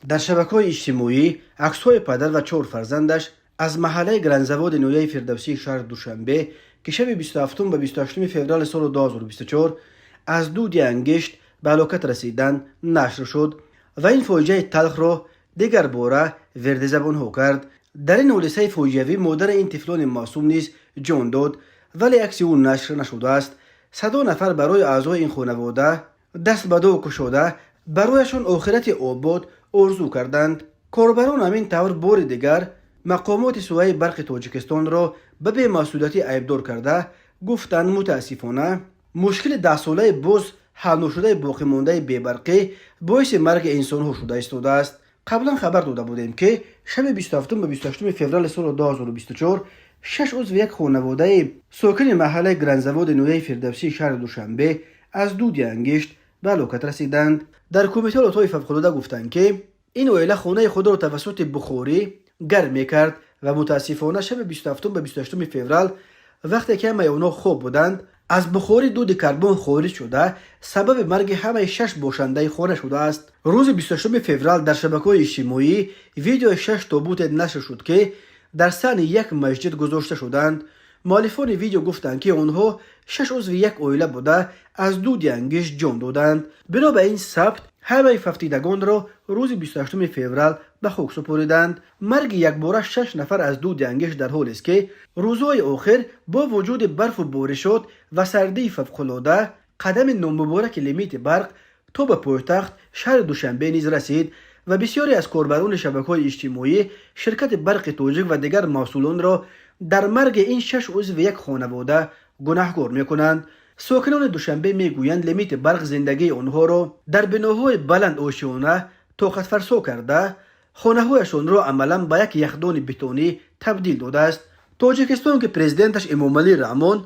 Дар шабакаҳои иҷтимоӣ аксҳои падар ва чор фарзандаш аз маҳаллаи Гранзаводи ноҳияи Фирдавсии шаҳри Душанбе, ки шаби 27 ба 28 феврали соли 2024 аз дуди ангишт ба ҳалокат расиданд, нашр шуд ва ин фоҷиаи талхро дигар бора верди забонҳо кард. Дар ин ҳодисаи фоҷиавӣ модари ин тифлони маъсум низ ҷон дод, вале акси ӯ нашр нашудааст. Садо нафар барои аъзои ин хонавода даст ба дуо кушода, барояшон охирати обод орзу карданд. Корбарон ҳамин тавр бори дигар мақомоти соҳаи барқи Тоҷикистонро ба бемасъулиятӣ айбдор карда гуфтанд, мутаассифона, мушкили даҳсолаи боз ҳалношудаи боқимондаи бебарқӣ боиси марги инсонҳо шуда истодааст. Қаблан хабар дода будем, ки шаби 27 ба 28 феврали соли 2024 шаш узви як хонаводаи сокини маҳаллаи Гранзаводи ноҳияи Фирдавсии шаҳри Душанбе аз дуди ангишт ба ҳалокат расиданд. Дар Кумитаи ҳолатҳои фавқулода гуфтанд, ки ин оила хонаи худро тавассути бухорӣ гарм мекард ва мутаассифона шаби 27 ба 28 феврал, вақте ки ҳамаи онҳо хоб буданд, аз бухорӣ дуди карбон хориҷ шуда, сабаби марги ҳамаи шаш бошандаи хона шудааст. Рӯзи 28 феврал дар шабакаҳои иҷтимоӣ видеои шаш тобуте нашр шуд, ки дар саҳни як масҷид гузошта шуданд. Муаллифони видео гуфтанд, ки онҳо шаш узви як оила буда, аз дуди ангишт ҷон доданд. Бино ба ин сабт ҳамаи фавтидагонро рӯзи 28 феврал ба хок супориданд. Марги якбора шаш нафар аз дуди ангишт дар ҳолест, ки рӯзҳои охир бо вуҷуди барфу боришот ва сардии фавқулода қадами номубораки лимити барқ то ба пойтахт шаҳри Душанбе низ расид ва бисёре аз корбарони шабакаҳои иҷтимоӣ ширкати Барқи Тоҷик ва дигар масъулонро дар марги ин шаш узви як хонавода гунаҳкор мекунанд. Сокинони Душанбе мегӯянд, лимити барқ зиндагии онҳоро дар биноҳои баланд ошиёна тоқатфарсо карда, хонаҳояшонро амалан ба як яхдони бетонӣ табдил додааст. Тоҷикистон, ки президенташ Эмомалӣ Раҳмон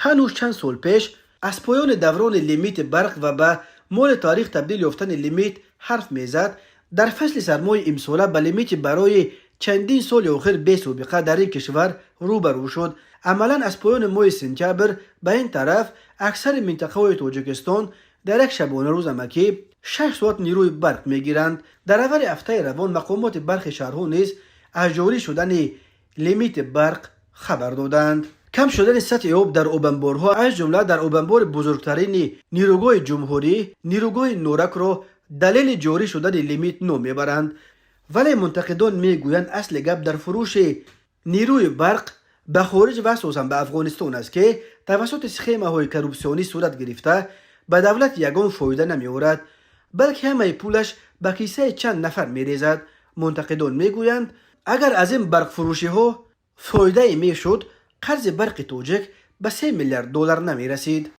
ҳанӯз чанд сол пеш аз поёни даврони лимити барқ ва ба моли таърих табдил ёфтани лимит ҳарф мезад, дар фасли сармои имсола ба лимити барои чандин соли охир бесобиқа дар ин кишвар рӯбарӯ шуд. Амалан аз поёни моҳи сентябр ба ин тараф аксари минтақаҳои Тоҷикистон дар як шабонарӯз амакӣ 6 соат нерӯи барқ мегиранд. Дар аввали ҳафтаи равон мақомоти барқи шаҳрҳо низ аз ҷорӣ шудани лимити барқ хабар доданд. Кам шудани сатҳи об дар обанборҳо, аз ҷумла дар обанбори бузургтарини нерӯгоҳи ҷумҳурӣ, нерӯгоҳи Норакро далели ҷорӣ шудани лимит ном мебаранд, вале мунтақидон мегӯянд, асли гап дар фурӯши нерӯи барқ ба хориҷ ва асосан ба Афғонистон аст, ки тавассути схемаҳои коррупсионӣ сурат гирифта, ба давлат ягон фоида намеорад, балки ҳамаи пулаш ба кисаи чанд нафар мерезад. Мунтақидон мегӯянд, агар аз ин барқфурӯшиҳо фоидае мешуд, қарзи Барқи Тоҷик ба 3 миллиард доллар намерасид.